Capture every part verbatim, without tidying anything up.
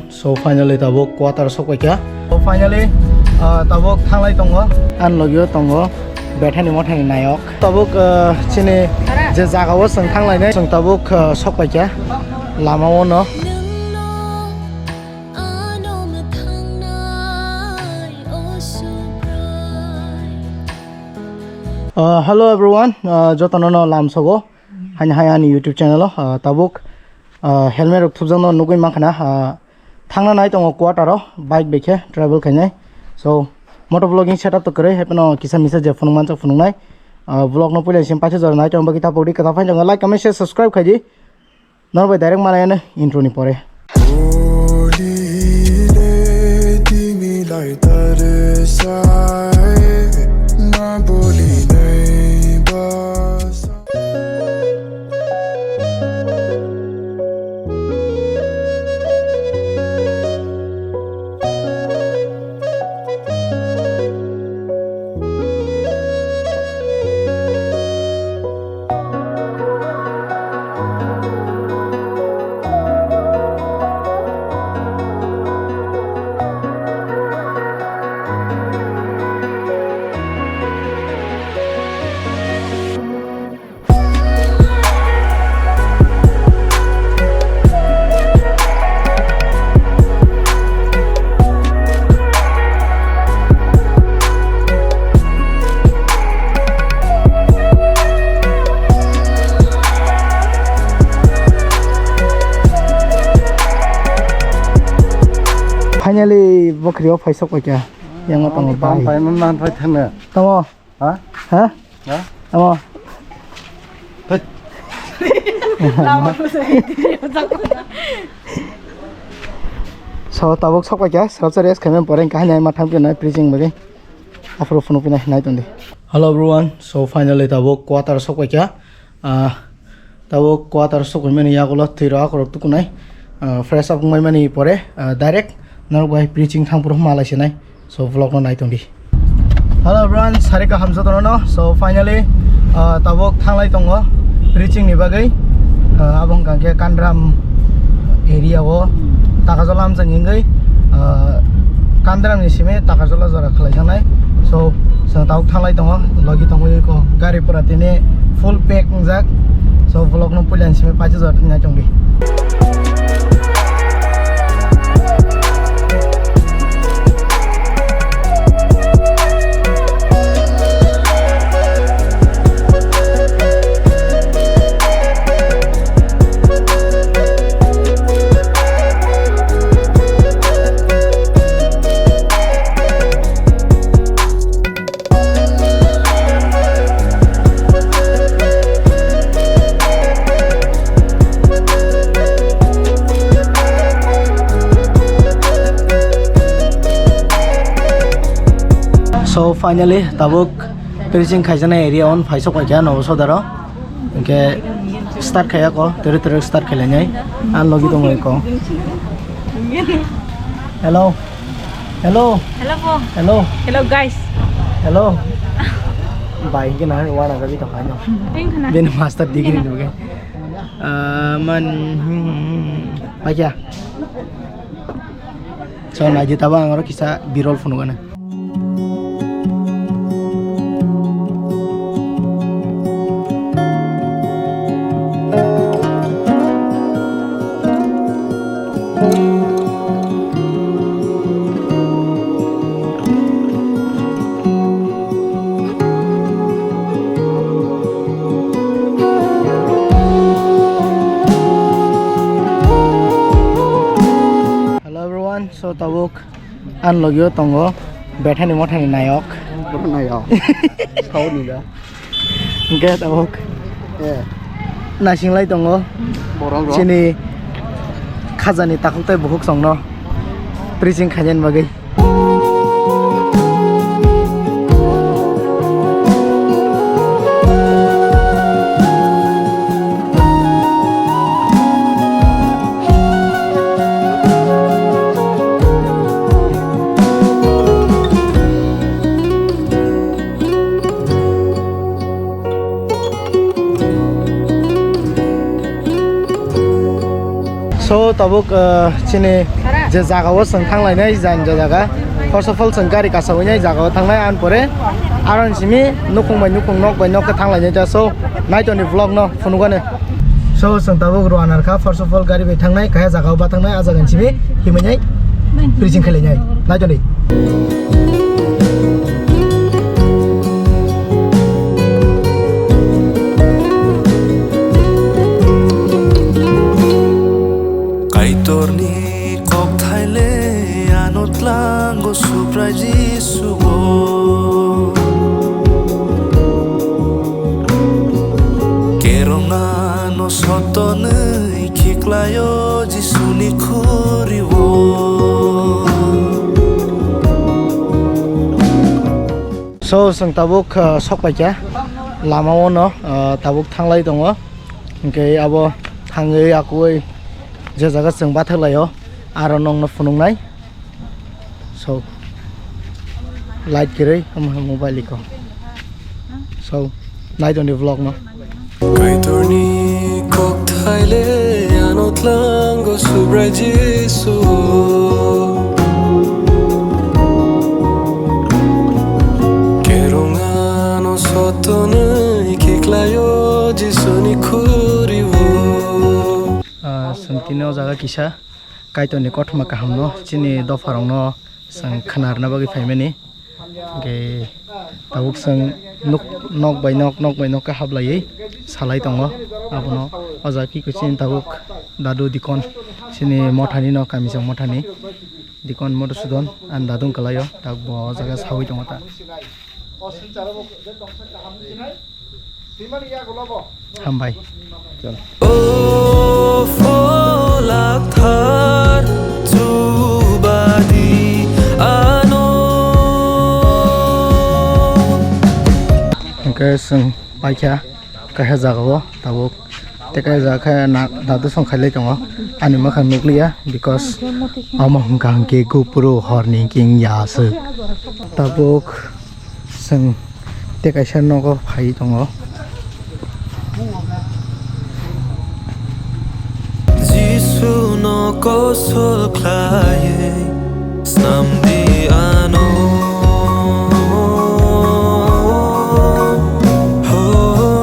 So finally tabuk quarter sok paikha. So finally, ah, tabuk thanglai tongo. Ani logio tongo Bethani Mothani nayok. Tabuk, ah, chini je jaga o chwng thanglainai, chwng tabuk, ah, sok paikha lama o no. Ah, hello everyone, ah, jotono no lamsogo. Haini hai ani YouTube channel o, ah, tabuk, ah, helmet rok thupjakno nugwi mankha na, ah, thangna nai tongo quarter o, bike bai khe travel khainai. So, moto vlogging setup to kwrwi, haipano kisa misa je phunuk manchak phunuknai. Ah, vlog no puila sim paisa jora nai tongo, bagwi tapok di kwtal phai tongo, like, comment, share, subscribe khaidi. Norok bai direct malai ano intro ni pore. Finally, bokri o phaisok paikha. Yang tongo bai. Pai man man pai thangna. Tamo. Ha? Ha? Ha? Tamo. Thut. So, tabuk sok paikha, srapsa rest khaimani pore kahini ma thang pinai preaching bagwi. Aphuru phunu pinai nai tongdi. Hello everyone, so finally tabuk quarter sok paikha. Ah, tabuk quarter sok paimani yagulo twi rok akhorok tukunai. Ah, fresh up wngmani pore, ah, direct norok bai preaching thang phuru malai sinai. So, vlog no nai tongdi. Hello everyone, sari kaham jotono no. So finally, ah, tabuk thanglai tongo preaching ni bagwi. Ah, abo wngkha khe Kandram area o Takajola amchang hingwi, ah, Kandram ni simi Takajola jora khlai sanai. So, chwng tabuk thanglai tongo, logi tongwi ko gari pura tini full pack wngjak. So, vlog no puila ni simi paisa jora tini nai tongdi. So finally, tabuk preaching khaijaknai area on phaisok paikha Nobo Sodaro. Hingke start khaiya ko, tere tere start khailainai. Ang logi tongo eko. Hello. Hello. Hello po. Hello. Hello guys. Hello. Bai hingke na wana gabi to khaino. Thank you na. Bini master degree ni bagwi. Ah, man, hmm, hmm, hmm. Bai kya? So, naidi tabo ang oro kisa birol phunukgana. Hello everyone, so tabuk ani logio tongo Bethani Mothani nayok. Nayok. Sauni da. Hingke tabuk. Eh. Nasinglai tongo. Borok rok. Chini khajani takhuk tei bukhuk songno preaching khainani bagwi. So, tabuk, uh, chini Je jaga o chwng thanglainai, jani je jaga. First of all, chwng gari kasawi nai jaga o thangnai, ani pore aro ni simi nukhung bai nukhung, nok bai nok khe thanglainai ta. So, naitoni vlog no phunukani. So, chwng tabuk rwna kha, first of all, gari bai thangnai, kaya jaga o ba thangnai, a jaga ni simi himwi nai, preaching khlai nai. Naitoni. Kaitorni kokthai le ano tlango Subrai Jisuo. Kerong ano sotonwi khiklaio Jisuni khurio. So, chwng tabuk, ah, sok paikha lama o no, ah, tabuk thanglai tongo. Hwnkhe abo thangwi akui je jaga chwng bathak laio, aro nokno phunuknai. So, light kwrwi omo hai mobile iko. So, naitoni vlog no. Kaitorni kokthai le ano tlango Subrai Jisuo. Kerong ano sotonwi khiklaio Jisuni khurio. Ah, chwng tini o jaga kisa Kaitorni kothoma kahamno chini dopharokno chwng khnarna bagwi phaimani. Hwnkhe tabuk chwng nuk, nok bai nok, nok bai nok khe hablaiwi salai tongo. Abono o jaga khe chini tabuk dadu dikon, chini mothani no, kamisong mothani dikon Madhusudan ani dadu wngkha laio, tabuk bo o jaga sawi tongo ta. Hambai. O Pholakthar chubadi ano. Hwnkhe chwng paikha kaisa jagao tabuk. Tei kaisa khe na dadu song khailai tongo. Ani mwkhang nukliya because omo hwnkha hwnkhe gupro horni king ya aswk. Tabuk chwng tei kaisa nogo phai tongo. Jisu no kosol khlaiwi Snamdi ano, ho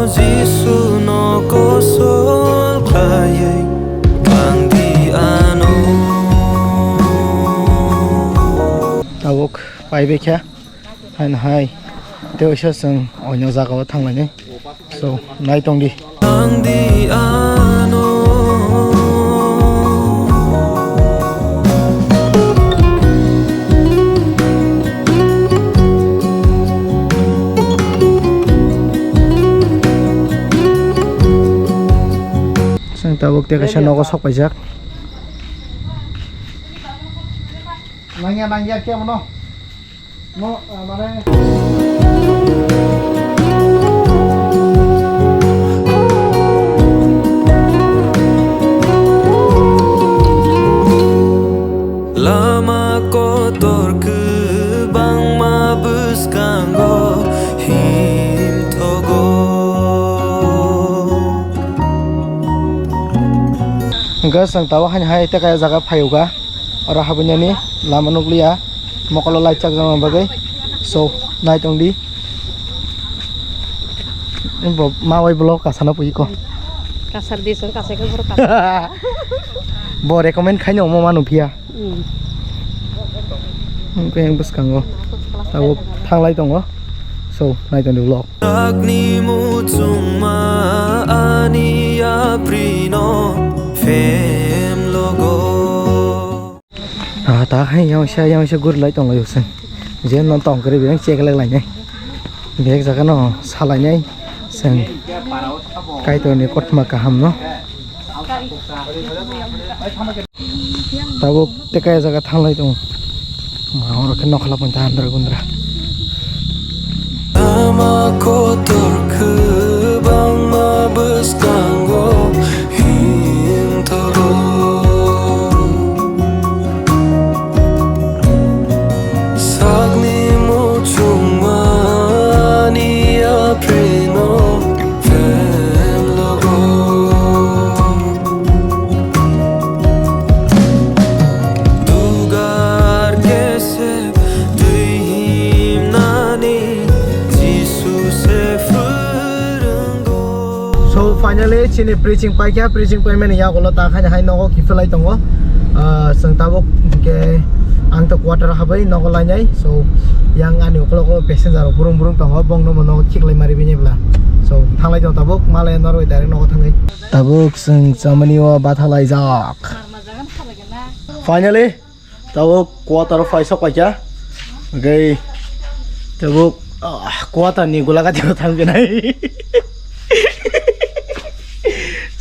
Jisu no kosol khlaiwi twlangdi ano. Tabuk paibaikha, haino hai tei waisa chwng oino jagao thanglainai. So, nai tongdi. Ang di ano. Chwng tabuk tei kaisa nogo sok paijak. Nangya, nangya khe bono. Mo, ah, mane. Lama kotor kwbangma bwskango himthogo. Hwnkhe chwng tabuk haino hai tei kaisa jaga phaiyoga. Oro habwi nani lama nukliya, mokolo light chakjakna bagwi. So, nai tongdi. Bo ma bai vlog kasano pui ko. Kasar di song kasai khe borok kasar. Bo recommend khaino omo manu phiya. Hmm. Hwnkhe yang bwskango. Tabuk thanglai tongo. So, nai tongdi vlog. Sakni muchungma ani yaprino phem logo. Ah, ta hai yang sa, yang sa gur lai tong lai usen. Je non tong kere biang cek lai lai nai. Bek jaga no salai nai. Sen. Kaitorni kothoma kaham no. Tabuk tei kaya jaga thanglai tongo. Ma oro khe nokla pon ta andra gundra. Lama kotor kwbangma bwskango himthogo. Sakni muchungmani yaprino phem logo. Finally, chini preaching paikha, preaching paimani yagulo ta khaina hai nogo kiphilai tongo. Ah, chwng tabuk hwnkhe ang to quarter habai nogo lainai. So, yang ani ukologo passenger rok burung burung tongo, bongno mo nogo khiklai mari bini bla. So, thanglai tongo tabuk, malai noroi direct nogo thangwi. Tabuk chwng chamani o bathalaijak. Finally, tabuk quarter o phai sok paikha. Hwnkhe tabuk, ah, quarter ni gulagati o thang khe nai.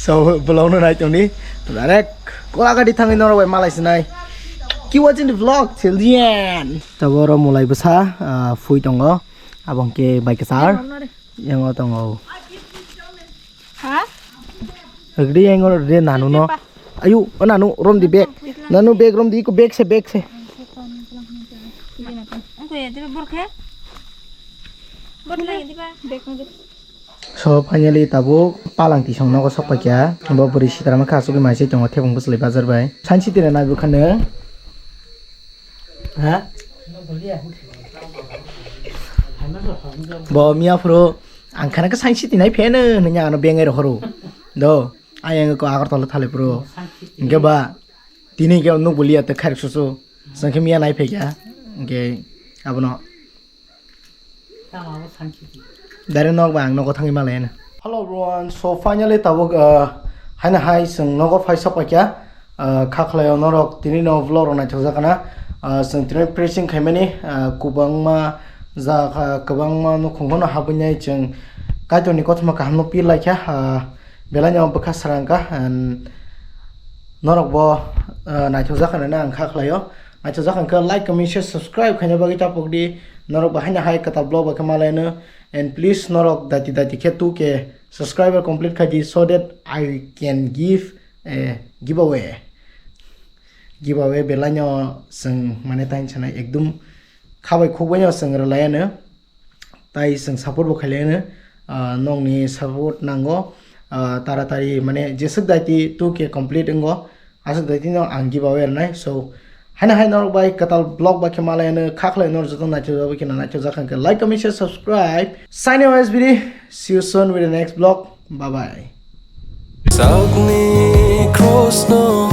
So, vlog no nai tongdi. Direct gulagati thangwi norok bai malai sinai. Keep watching the vlog till the end. Tabuk oro mulai bwsa, ah, phui tongo. Abong khe bai kwchar. Yang o tongo. Ha? Agdi yang o de nanu no. Ayu, o nanu rom di bag. Nanu bag rom di, ko bag se, bag se. Angko ya, diba borkhe? Borkhe lagi diba? Bag mo. So finally tabuk palang tisong nogo sok paikha. Bo bwrwi sitra ma kha asugwi mai se tongo thebung bwslai bazar bai. Sansi tira nai bukhano. Ha? Bo miya phuru ang khana khe science city nai pheno hinwi ano bengai rohoro. Do, ayang ko Agartala thale phuru. Hingke ba tini ke nuk bulia te kharik susu. Sangke miya nai phekya. Hingke abono. Direct nok ba ang nogo thangwi malai. Hello everyone, so finally tabuk, uh, haina hai chwng nogo phai sok paikha. Uh, kha khlaio norok tini no vlog rok naithok jakana. Uh, chwng tini preaching khaimani, uh, kubangma jakha, kwbangma nukhung phano habwi nai chwng Kaitorni kothoma kaham no pir laikha. Uh, belai no bwkha srang kha, and norok bo, uh, naithok jakana ang kha khlaio. Naithok jakha khe like, comment, share, subscribe khaina bagwi tapok di. Norok bo haina hai kwtal vlog bai khe malaino. And please norok daiti daiti khe two K subscriber complete khai di, so that I can give a giveaway. Giveaway belai no chwng mane tain sanai ekdum khabai khukbai no chwng rwlai ano. Tai chwng support bo khailai ano. Ah, nokni support nango. Ah, taratari mane jeswk daiti two K complete wngo. Aswk dai tino ang giveaway rwnai. So, haino hai norok bai kwtal vlog bai khe malai ano kha khlai norok joto naithok jagwi khe naithok jak khe like, comment, share, subscribe. Signing off S B D. See you soon with the next vlog. Bye bye. Sakni cross no